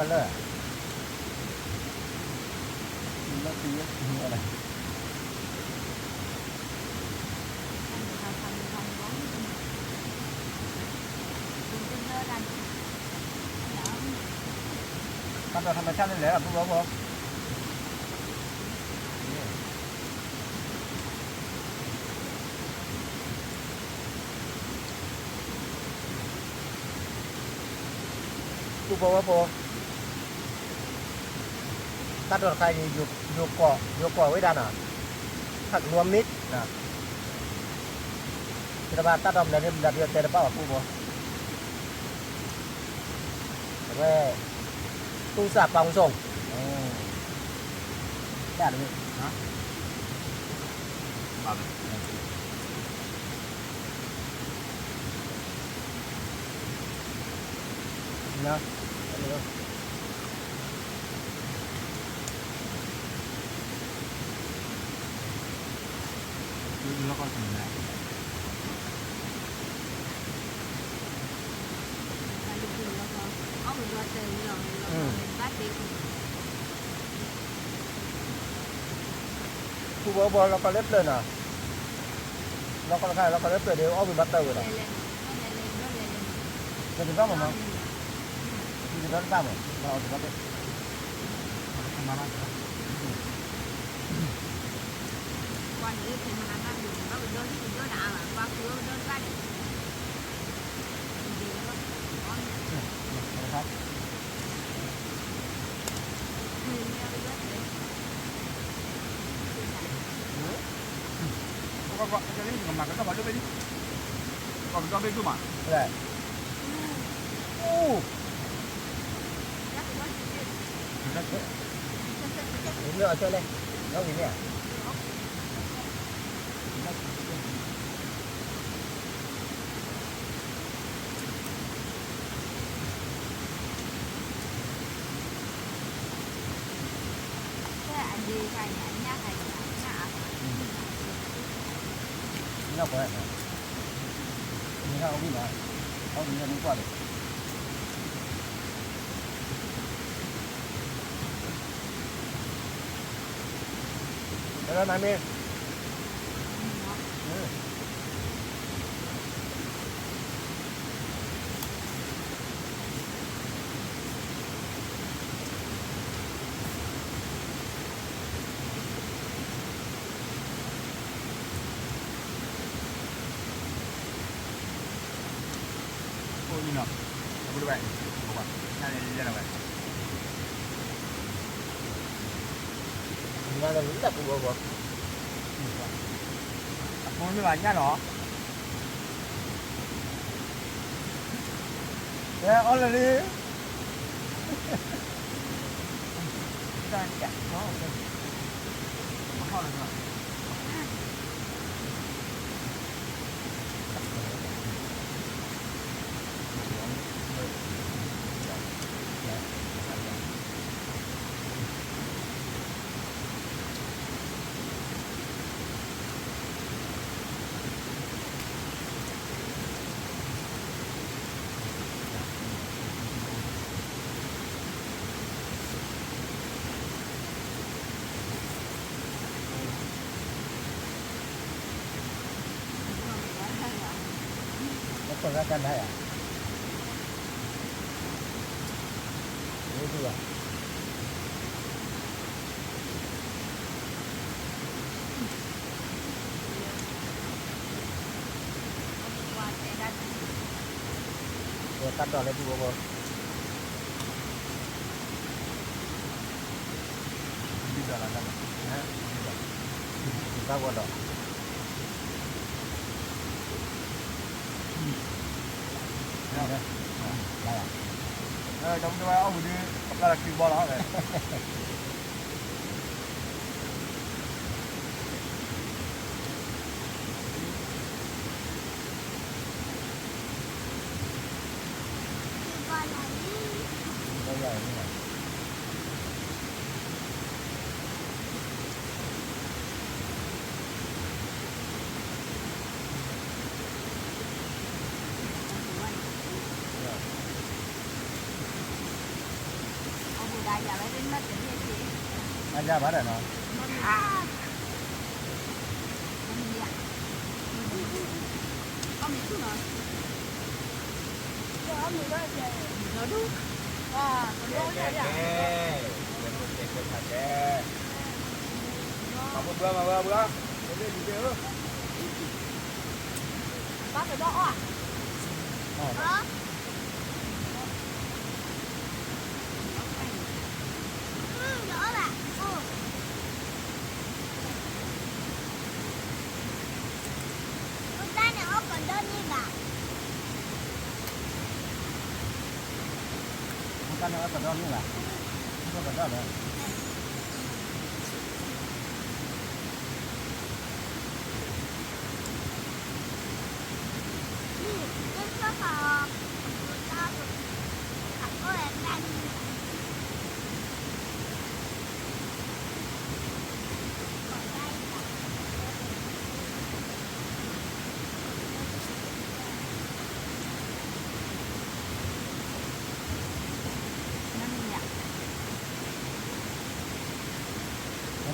လၢ တၢ်ဒိးထီၣ်မဲာ်ဆၣ်လၢလဲၣ် ပုၢ်ဖိဖိ, ပုၢ်ဖိဝဲၢ်ဖိ, တၢ်ဒိးတခါအံၤ ယိၤကီၢ်, ယိၤကီၢ်ဝဲဒၣ်နီၤ, ခးကလူးမံ, တဘၣ်တၢ်ဒိးမနုၤမနုၤ ပယီၤတဲတဘၣ်ဘၣ် ပုၢ်ဖိ, အဝဲ သူစးပေါင်းစုံ, အဝဲ တမ့ၢ် ပူၤဘီဘီလီၤကီလၢပျၢၤနီၤ, လီၤကီတခါ လီၤကီလၢပျၢၤဒီး အီၣ်ဝံၤဘၣ်တၢ်ဝဲလီၤ, ကတဘၣ်မးနီၤ, ကတဘၣ်မး, ဘၣ်အီၣ်တဘၣ်တၢ် အဖိမ့ၢ်ဘၣ်ညၣ်နီၤ, အီၣ်လၢလံ တၢ်ဒိးလၢပူၤဘီဘီ ဘၣ်ဝဲဒီး ဒီပုၢ်ဝဲၢ်အီၣ်ဝံၤဒုး ကပျၢ်လီၤခံကဘီလီၤ. အယၢ်ဘၣ်ဒီးနီၤ တၢ်န့ၣ်အီၣ်ကဒီးန့ၣ်ဘၣ်, တၢ်န့ၣ်အီၣ်ကဒီးန့ၣ်ဘၣ်, အီၣ်ကဒီးဒီး, တၢ်န့ၣ်အီၣ်ကဒီးန့ၣ်ဘၣ်, အီၣ်ကဒီးဒီး,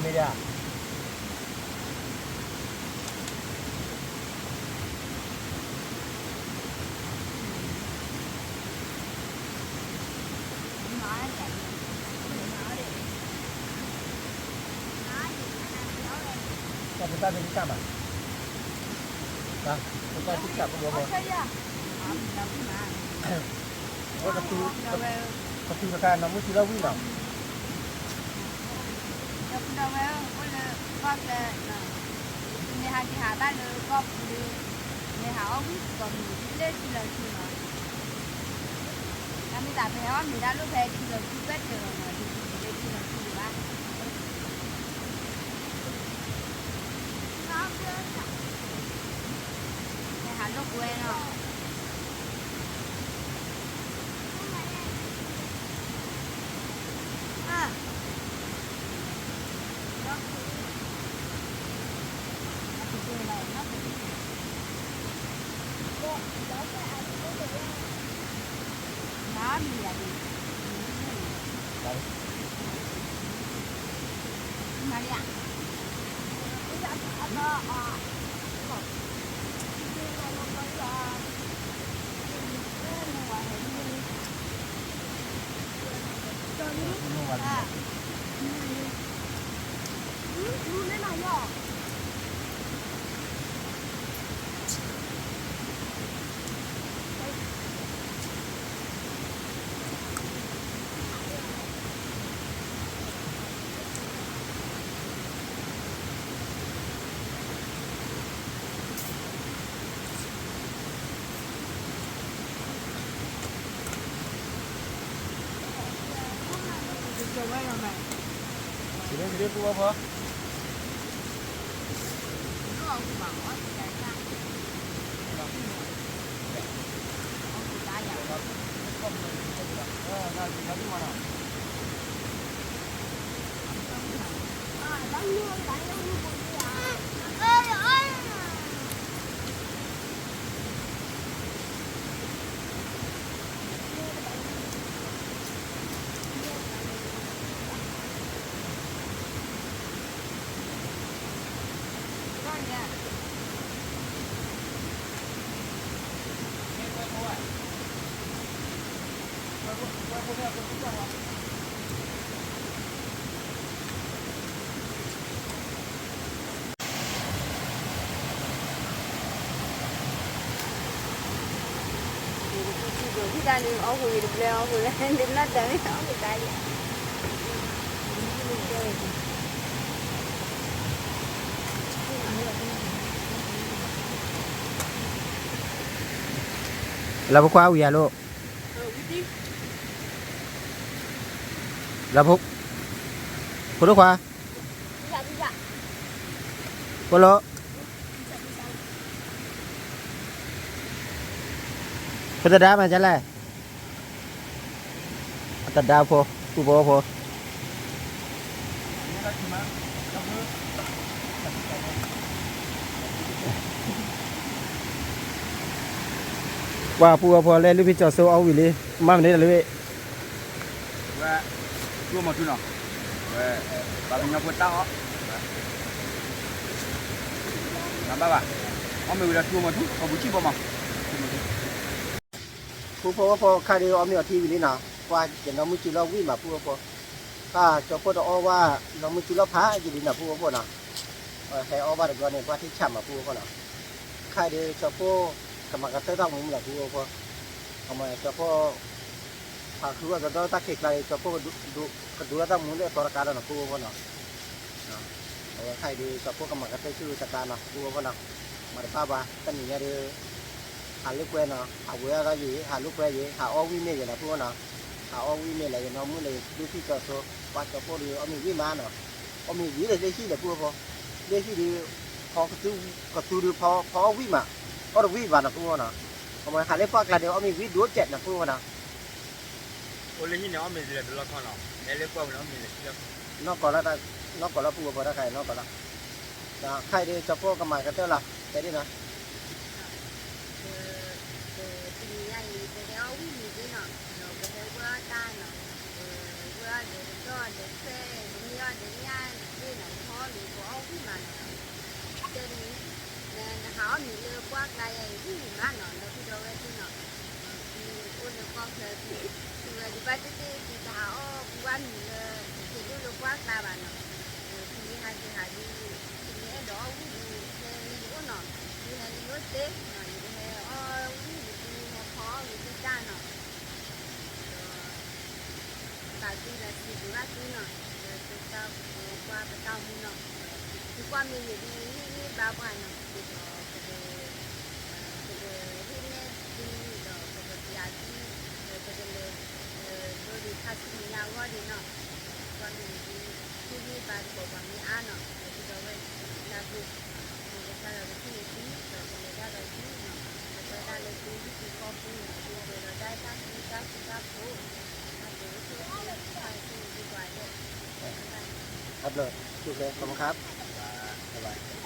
ယၤ ပတၢ်သ့ၣ်တၢ်ဘၣ် ပတၢ်သ့ၣ်တၢ်ပဝဲ ပသူတခါ နီၢ်မုၢ်စူၤလီၤဝံၤလီၤ. ဒီပုၢ်ဒီဝဲၢ် အိၣ်လၢကီၢ်ချၢ, မ့ၢ်ဟးက့ၤဟးဘၣ်လၢကီၢ်ပူၤဒီး မ့ၢ်ဟးအီၣ်ဝံၣ်ကိးမုၢ်လၢထံလီၤထံလီၤ. တၢ်မ့ၢ်သးဖဲအီၣ်မ့ၤတၢ်လိၣ်ဖဲထံလီၤထံပၢၢ်ထၢၣ်လီၤနီၤ, ထံလီၤထံလီၤဘၣ်. ဟးလိာ်ကွဲနီၤ. လၢဖိခွါဝံၤယၤလိၣ်, လၢဖိ, ဖိဒိၣ်ခွါ, ဖိလီၤ, ဖိသဒါမၤဒ်လဲၣ်, အသဒါဖိ, ပုၢ်ဖိဖိ ပှၤပုၢ်ဖိဖိလၢ လူၢ်ဖံးကၠီၤစိအီၣ်ဝံၤလံ, မ့ၢ်မနုၤတၢ်လၢဝဲ, ဝဲ, တူၢ်မီၤထူနီၤ, ဝဲ, ပှၤကညီဖိတၢ်အီၣ်, မၤဘၣ်ဘၣ်, အီၣ်မ့ၤဝံၤဒီးတူၢ်မီၤထူ, ပှၤဘူၣ်စံၣ်ဘီမး, ပုၢ်ဖိဖိခါဒီးအီၣ်မ့ၤအီထံဝံၤလံနီၤ, ကွၢ်ကနီၢ်မုၢ်စူၤလီၤဝံၤမးပုၢ်ဖိဖိ, ခါကၠီၤဖိတအီၣ်ဝဲ, နီၢ်မုၢ်စူၤလီၤဖးယံၤလံနီၤပုၢ်ဖိဖိနီၤ, ဟဲအီၣ်ဘၣ်တဘျီန့ၣ် ကွၢ်ထံဆးမးပုၢ်ဖိဖိနီၤ, ခါဒီးကၠီၤဖိ, ကမၤကတၢၢ်တၢ်မူမုၢ်လီၤပုၢ်ဖိဖိ, ကမၤကၠီၤဖိ ဖးဃုအီၣ်သဒီတၢ်ခံးကျါဒီး ကၠီၤဖိကဒိးတၢ်မူလၢအသီတကါဒီးနီၤ ပုၢ်ဖိဖိနီၤ, အဝဲခါအံၤဒီး ကၠီၤဖိကမၤကတၢၢ်ဆူတကါနီၤ ပုၢ်ဖိဖိနီၤ, မၤတဘၣ်ဘၣ် တနံၤညါဒီး ဟးလိာ်ကွဲနီၤ ဟးဝဲအါထီၣ်ယံၤ ဟးလိာ်ကွဲယံၤ ဟးအီၣ်ဝံၣ်မ့ၢ်ယဲနီၤ ပုၢ်ဖိနီၤ, ဟးအီၣ်ဝံၣ်မ့ၢ်လၢယနီၢ်မုၣ်လၢယဒူၣ်ဖံးကၠီၤစိ ပှၤကၠီၤဖိဒီးအီၣ်မ့ၤဝံၣ်မးနီၤ, အီၣ်မ့ၤဝံၤလၢလၢဟံၣ်ဒီး ပုၢ်ဖိဖိ, လၢဟံၣ်ဒီး ဖီကသူဒီး ဖီအီၣ်ဝံၣ်မး, အီၣ်တဝံၣ်ဘၣ်နီၤ ပုၢ်ဖိနီၤ, အမ့ၢ်ဟးလၢပှၢ်ကျါဒီး အီၣ်မ့ၤဝံၤဒိၣ်စဲးနီၤ ပုၢ်ဖိနီၤ အိၣ်လၢဟံၣ်န့ၣ် အီၣ်မ့ၤလၢတလီၢ်ခီနီၤ ဟဲလၢကွၢ်ဝံၤန့ၣ် အီၣ်မ့ၤလၢထံလီၢ်ခီ, နီၢ်ကီၢ်လီၤ, နီၢ်ကီၢ်လီၤ ပုၢ်ဖိဖိတၢ်ခါအံၤ နီၢ်ကီၢ်လီၤ, ဒီးခါအံၤဒီး ကၠီၤဖိကမၤကတၢၢ်လီၤ တဲဒ်နီၤ, တနံၤညါအံၤ ပဟဲအီၣ်ဝံၣ်မ့ၤသ့နီၤ, ဒီးပဟဲဝဲအီၣ်တၢ်နီၤ, ဝဲအီၣ်ဒီးတဒီၣ်ဒီးခွဲး ပမ့ၢ်အီၣ်ဒီးမ့ၢ်အါတသ့နီၤ, မ့ၢ်လၢပှၢ်ကျါယၤအံၤ ဟံၣ်မးနီၤ ဒီပုၢ်ဒီဝဲၢ်သ့ၣ်နီၤ, သုအိၣ်လၢကီၢ်ချၢသု, သုဝဲဒုးဘၣ်သ့ၣ်သ့ၣ် သုတဟးအီၣ်ပှၢ်မ့ၢ်လၢ သုက့ၤဒိၣ်လၢပှၢ်ကျါဘၣ်နီၤ, သုမ့ၢ်ဟးက့ၤဟးဒုး, သုမ့ၢ်အဲၣ်ဒိးအီၣ်ဝံၣ်ဒုး ဟဲလၢယအိၣ်နီၤ, သုဟဲလၢယအိၣ်သ့, ယကဟဲအီၣ်ဝံၣ် ယကဟဲဖီအီၣ်ဂ့ၤသ့ၣ်တၢ်နီၤ, ဒီး သးခုဒီးစံးဘျုးဘၣ်သုနီၤ, လၢသုတၢ်အိၣ်ကွၢ်ပတၢ်အိၣ်မူနီၤ, သုကွၢ်မ့ၢ်ဂ့ၤဒုး ဟ့ၣ်ဂံၢ်ဘါပှၤနီၤ, ဒီးပက, ပကဟ့ၣ်နဲၣ်သုဒီးပကပျးသု, ဒီးပကလဲၤ, ဒိဒုးခါဆူမဲာ်ညါအဂီၢ်ဒံးနီၤ, ကွၢ်မ့ၢ်ဂ့ၤဒုး ဟ့ၣ်ဂံၢ်ဘါတဘိးပှၤမ့ၢ်အါနီၤ, ဒီပုၢ်ဒီဝဲၢ်တၢ်ဘျုး မ်ကစၢ်ယွၤကဆိၣ်ဂ့ၤသု, ဒီးကလဲၤတၢ်ဒီးသုနီၤ, ကပၢတၢ်လၢသုဟံၣ်သုဃီပူၤနီၤ, သုကပၢဒီးတၢ်အဲၣ်တၢ်ကွံတၢ်ဃူတၢ်ဖိး, တၢ်ဘျုးအိၣ်ဆူၣ်အိၣ်ချ့, တၢ်ဆိၣ်ဂ့ၤသုကိးဂၤဒဲး, တၢ်ဘျုး, ခီဖျိ, ခီဖျိ,